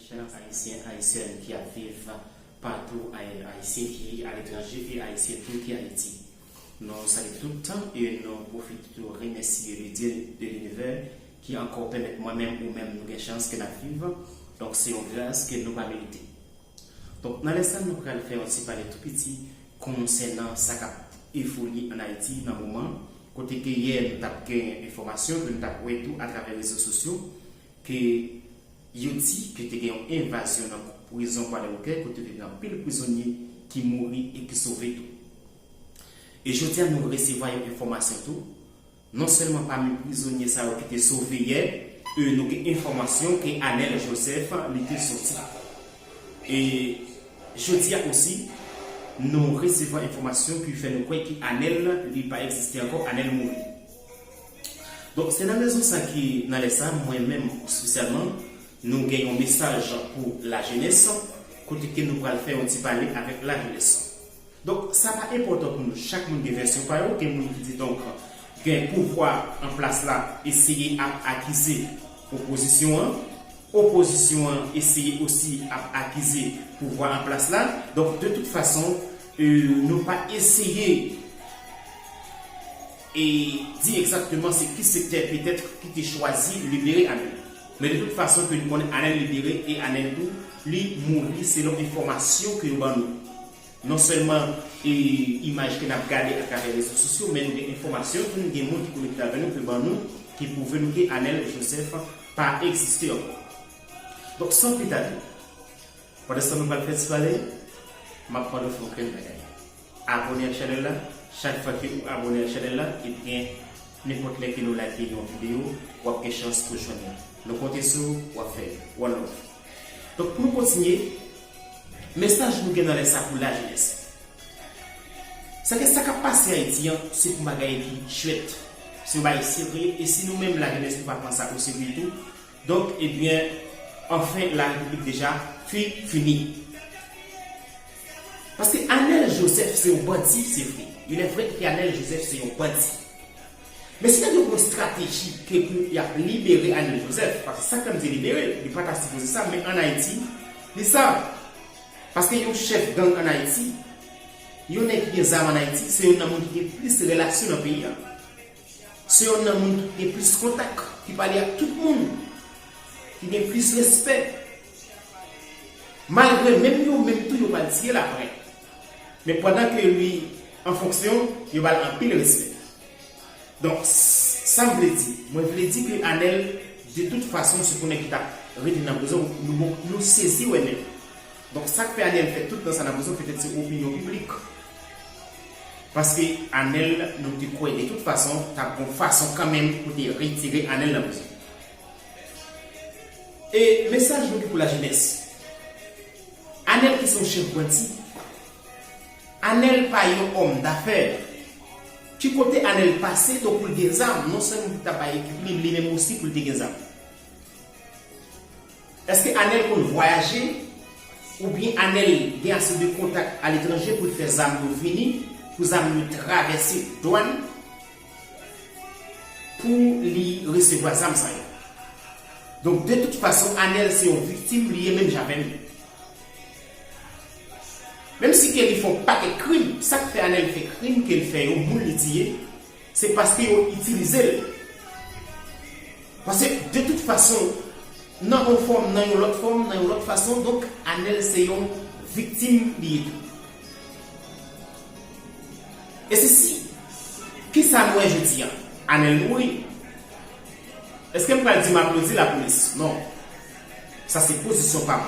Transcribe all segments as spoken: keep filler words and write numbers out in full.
Chèlè Ayisyen, Ayisyèn ki ap viv patou, Ay- Ayisyen ki aletranje e Ayisyen tou ki Ayiti. Nou salye tout e nou pwofite tou remèsye Bondye de linivè ki ankò pèmèt mwen menm ou menm nou gen chans ke n ap viv. Donk, se yon gras ke nou pa merite. Donk, nan lè sa, nou pral fè yon ti pale tou piti konsènan sa k ap evolye ann Ayiti nan moman, kote ke yè nou t ap gen enfòmasyon, ke nou t ap wè tou atravè rezo sosyo, ke yo di ke te gen yon envazyon nan prizon Kwadèboukè, kote te gen anpil prizonye ki mouri e ki sove tou. E jodi a, nou resevwa yon enfòmasyon tou, non sèlman pami prizonye sa yo ki te sove yè, e nou gen enfòmasyon ke Anèl Joseph li te soti. E jodi a osi, nou resevwa enfòmasyon ki fè nou kwè ke Anèl li pa egziste ankò, Anèl mouri. Donk, se nan rezon sa ki, nan lè sa, mwen menm, espesyalman, nou gen yon mesaj pou lajenès, kote ke nou pral fè yon ti pale avèk lajenès. Donk, sa pa enpòtan pou nou. Chak moun gen vèsyon pa yo. Gen moun ki di, donk, gen pouvwa an plas la eseye ap akize opozisyon an. Opozisyon an eseye osi ap akize pouvwa an plas la. Donk, de tout fason, e, nou pa eseye e di egzakteman se ki sektè petèt ki te chwazi libere Anèl. Men de tout fason ke nou konnen Anèl libere e Anèl tou, li mouri selon enfòmasyon ke yo ban nou. Non sèlman e imaj ke n ap gade atravè rezo sosyo, men nou gen enfòmasyon tou, nou gen moun ki konekte avè nou, ke ban nou, ki pwouve nou ke Anèl Joseph pa egziste ankò. Donk, san pli tade, pandan se tan nou pral fè ti pale, m ap mande w fè yon grenn bagay. Abòne ak chanèl la. Chak fwa ke ou abòne ak chanèl la, ebyen, nenpòt lè ke nou like yon videyo, w ap gen chans pou jwenn li. Nou konte sou ou, w ap fè l. One love. Donk, pou nou kontinye, mesaj nou gen nan lè sa pou lajenès, se ke sa k ap pase Ayiti an, se pou bagay ki jwèt. Se yon bagay serye, e si nou menm lajenès nou pa pran sa o serye tou, donk, ebyen, anfen, larepiblik deja fi- fini. Paske Anèl Joseph se yon bandi, se vre. Il est vrai que Anèl Joseph se yon bandi. Men si nèg yo pran yon estrateji ke pou y ap libere Anèl Joseph, paske sa k fè m di libere, li pa ta sipoze sa, men ann Ayiti, li sa. Paske yon chèf gang ann Ayiti, yon nèg ki gen zam ann Ayiti, se youn nan moun ki gen plis relasyon nan peyi a. Se youn nan moun ki gen plis kontak, ki pale ak tout moun, ki gen plis respè. Malgre menm yo menm tou, yo pral tiye l apre. Men pandan ke li an fonksyon, yo ba l anpil respè. Donk, s- sa m vle di, mwen vle di ke Anèl, de tout fason, se pou nèg ki t ap rete nan prizon, nou, bon, nou sezi wè menm. Donk, sa k fè Anèl fè tout tan sa nan prizon, petèt se opinyon piblik. Paske Anèl, nou te kwè de tout fason, t ap gon fason kanmenm pou te retire Anèl nan prizon. E mesaj nou ki pou lajenès. Anèl ki se yon chèf bandi. Anèl pa yon òm dafè. Ki kote Anèl pase, donk pou l gen zam, non sèlman pou l ta bay ekip li, li menm osi pou l te gen zam. Èske Anèl konn vwayaje? Oubyen Anèl gen ase de kontak aletranje pou l fè zam yo vini, pou zam yo travèse dwàn, pou li resevwa zam sa yo? Donk, de tout fason, Anèl se yon viktim li ye menm jan avè m. Menm si ke li fè yon pakèt krim, sa k fè Anèl fè krim ke l fè yo, moun li tiye, se paske yo itilize l. Paske, de tout fason, nan yon fòm, nan yon lòt fòm, nan yon lòt fason, donk, Anèl se yon viktim li ye tou. E se si, kisa nou wè jodi a? Anèl mouri. Èske m pral di m aplodi lapolis? Non. Sa se pozisyon pa m.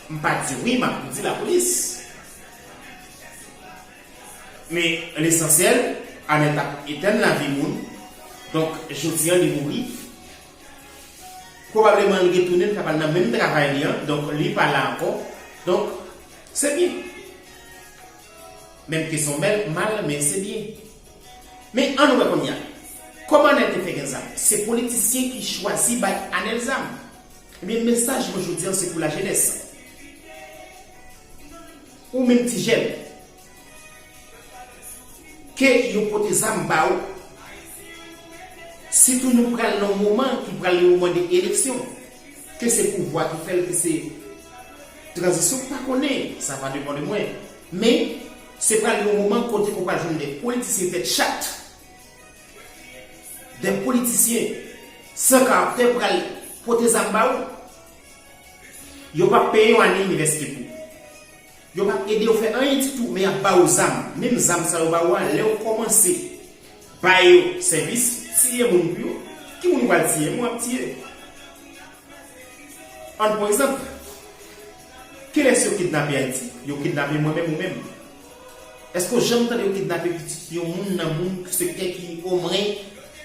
M pa di wi, m aplodi lapolis. Men lesansyèl, Anèl t ap etèn lavi moun. Donk, jodi a, li mouri. Pwobableman, li retounen, li ka pral nan menm travay li an. Donk, li pa la ankò. Donk, se byen. Menm ke se yon bèl mal, men se byen. Men ann wè kounye a. Kòman Anèl te fè gen zam? Se politisyen ki chwazi bay Anèl zam. Ebyen, mesaj mwen jodi a, se pou lajenès. Ou menm ti jèn, ke yo pote zam ba ou. Sitou nou pral nan yon moman ki pral yon moman de eleksyon. Ke se pouvwa ki fè l, ke se tranzisyon, m pa konnen, sa va depann de mwen. Men, se pral yon moman kote ke w pral jwenn de politisyen tèt chat, de politisyen san karaktè pral pote zam ba ou. Yo p ap peye w ane inivèsite pou ou. Yo p ap ede w fè anyen ditou, men y ap ba ou zam. Menm zam sa yo ba ou a, lè w kòmanse ba yo sèvis, tiye moun pou yo, ki moun ou pral tiye? Moun w ap tiye. Ann pran egzanp, kilès yo kidnape Ayiti? Yo kidnape mwen menm, ou menm. Èske w janm tande yo kidnape pitit yon moun nan moun sektè ki omwen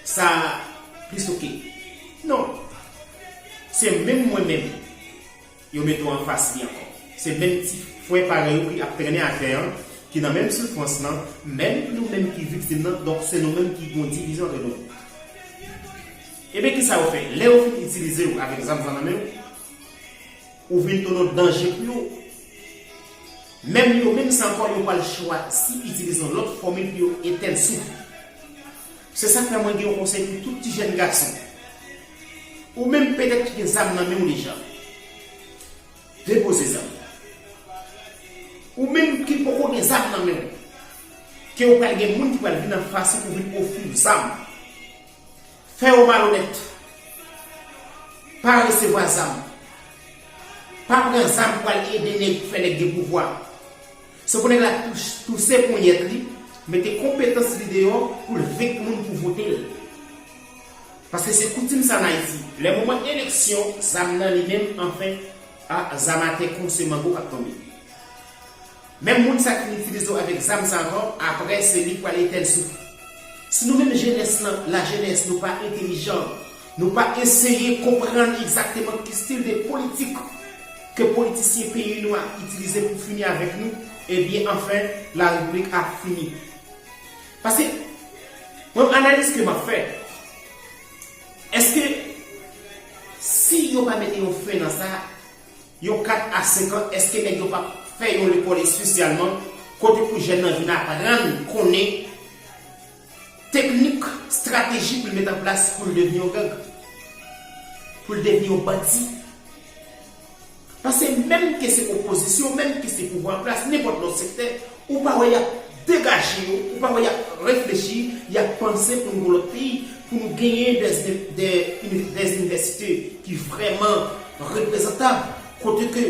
sa plis oke? Non. Se menm mwen menm yo mete w anfas li ankò. Se menm ti frè parèy ou ki ap trennen atè an, ki nan menm soufrans lan, menm nou menm ki viktim nan, donk se nou menm ki gon divizyon antre nou. Ebyen, kisa yo fè? Lè yo fin itilize w avèk zam sa nan men w, ou vin tounen yon danje pou yo. Menm yo menm sa ankò, yo pral chwazi itilize yon lòt fòmil pou yo etèn souf ou. Se sa k fè mwen gen yon konsèy pou tout ti jèn gason. Ou menm petèt ki gen zam nan men w deja, depoze zam. Ou menm ki poko gen zam nan men w, ke w pral gen moun ki pral vin anfas ou pou vin ofri w zam. Fè yo malonèt. Pa resevwa zam. Pa pran zam pou al ede nèg, pou fè nèg gen pouvwa. Se pou nèg la tou-, touse ponyèt li, mete konpetans li deyò pou l venk moun pou vote l. Paske se koutim sa an Ayiti. Lè moman eleksyon, zam nan li menm, anfen, a, zam atè kon se mango k ap tonbe. Menm moun sa ki itilize w avèk zam sa ankò, apre se li k pral etèn souf ou. Si nou menm jenès lan, lajenès, nou pa entèlijan, nou pa eseye konprann egzakteman ki stil de politik ke politisyen peyi nou a itilize pou fini avèk nou, ebyen, anfen, larepiblik ap fini. Paske, mwen, analiz ke m ap fè, èske si yo pa mete yon fen nan sa, yon kat a senk an, èske nèg yo p ap fè yon lekòl espesyalman kote pou jèn nan vin aprann konnen teknik, estrateji pou l met an plas pou l devni yon gang, pou l devni yon bandi? Paske menm ke se opozisyon, menm ke se pouvwa an plas, nenpòt lòt sektè, ou pa wè y ap degaje yo, ou pa wè y ap reflechi, y ap panse pou nou gon lòt peyi, pou nou genyen dè, dè, dè inivèsite ki vrèman reprezantab, kote ke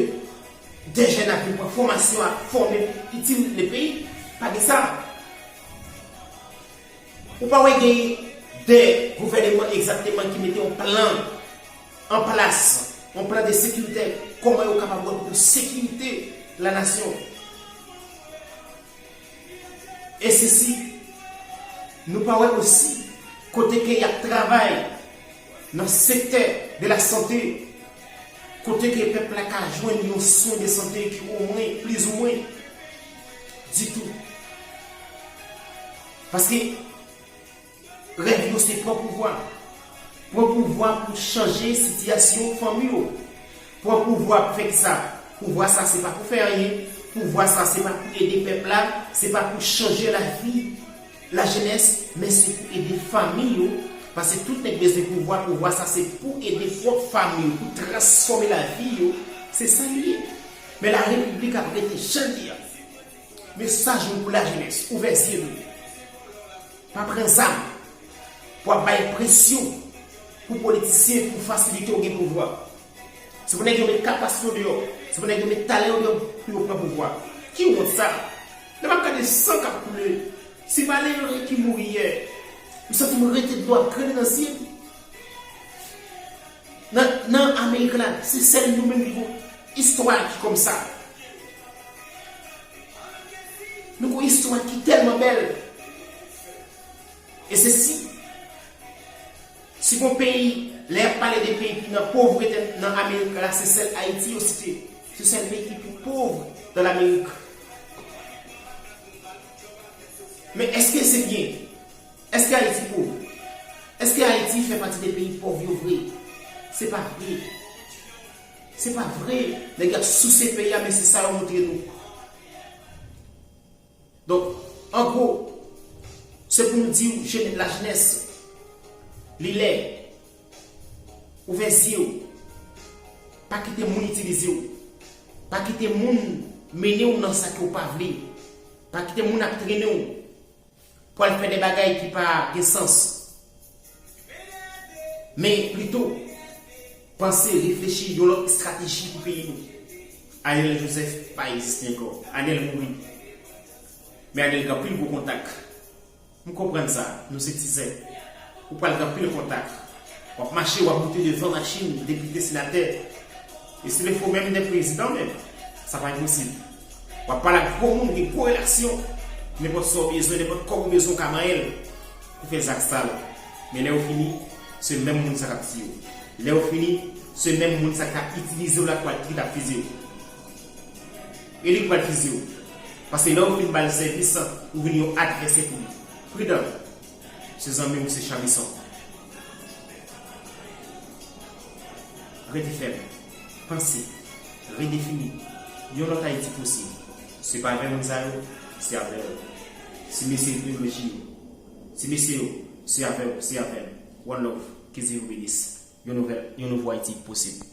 dè jèn ap vin pran fòmasyon, ap fòme pou itil le peyi. Pa gen sa. Ou pa wè gen de gouvèneman egzakteman ki mete yon plan an plas, yon plan de sekirite, kòman yo kapab wè pou sekirite la nasyon. E sesi, nou pa wè osi kote ke y ap travay nan sektè de la sante, kote ke pèp la ka jwenn yon swen de sante ki omwen, plizoumwen, ditou. Paske rèv yo se pran pouvwa. Pran pouvwa pou chanje sitiyasyon fanmi yo. Pran pouvwa pou fè kisa? Pouvwa sa se pa pou fè anyen. Pouvwa sa se pa pou ede pèp la, se pa pou chanje lavi lajenès, men se pou ede fanmi yo. Paske tout nèg bezwen pouvwa, pouvwa sa se pou ede pwòp fanmi yo, pou transfòme lavi yo. Se sa li ye. Men larepiblik ap rete jan l ye a. Mesaj mwen pou lajenès, ouvè zye nou. Pa pran zam pou ap bay presyon pou politisyen pou fasilite w gen pouvwa. Se pou nèg yo met kapasite yo deyò. Se pou nèg yo met talè yo deyò pou yo pran pouvwa. Ki wont sa? Lè m ap gade san k ap koule, se malere ki mouri yè. M santi m rete dlo ap grennen nan zye m. Nan, nan Amerik la, se sèl nou menm ki gon istwa ki kòm sa. Nou gon istwa ki tèlman bèl. E se si, si gon peyi, lè y ap pale de peyi ki nan povrete nan Amerik la, se sèl Ayiti yo site. Se sèl peyi ki pi pòv nan Amerik. Men èske se byen? Èske Ayiti pòv? Èske Ayiti fè pati de peyi pòv yo vre? Se pa vre. Se pa vre. Nèg y ap souse peyi a, men se sa yo montre nou. Donk, an gwo, se pou nou di w, jene-, lajenès, li lè, ouvè zye w. Pa kite moun itilize w. Pa kite moun mennen w nan sa ke w pa vle. Pa kite moun ap trennen w pou al fè de bagay ki pa gen sans. Men plito, panse, reflechi yon lòt estrateji pou peyi nou. Ariel Joseph pa egziste ankò. Ariel mouri. Men Ariel gen anpil gwo kontak. M konprann sa, nou se tizè. Ou pral gen anpil kontak. W ap mache, w ap moute devan machin depite, senatè. E si le fo menm de prezidan menm, sa pa enposib. W ap pale ak gwo moun, gen gwo relasyon. Nenpòt sa w bezwen, nenpòt kòb ou bezwen, w ka manyen l pou fè zak sal. Men lè w fini, se menm moun sa k ap tiye w. Lè w fini, se menm moun sa k ap itilize w la k pral, ki t ap fize w. E li k pral fize w. Paske lè w fin ba l sèvis, ou vin yon advèsè pou li. Pridan, se zanmi w, se chavisan. Rete fèm. Panse. Redefini. Yon lòt Ayiti posib. Se pa avè moun sa yo, se avè w. Ti mesye ideoloji yo. Ti mesye yo, se avè w, se avè m. One love. Ke Dye nou benis. Yon nouvèl, yon nouvo Ayiti posib.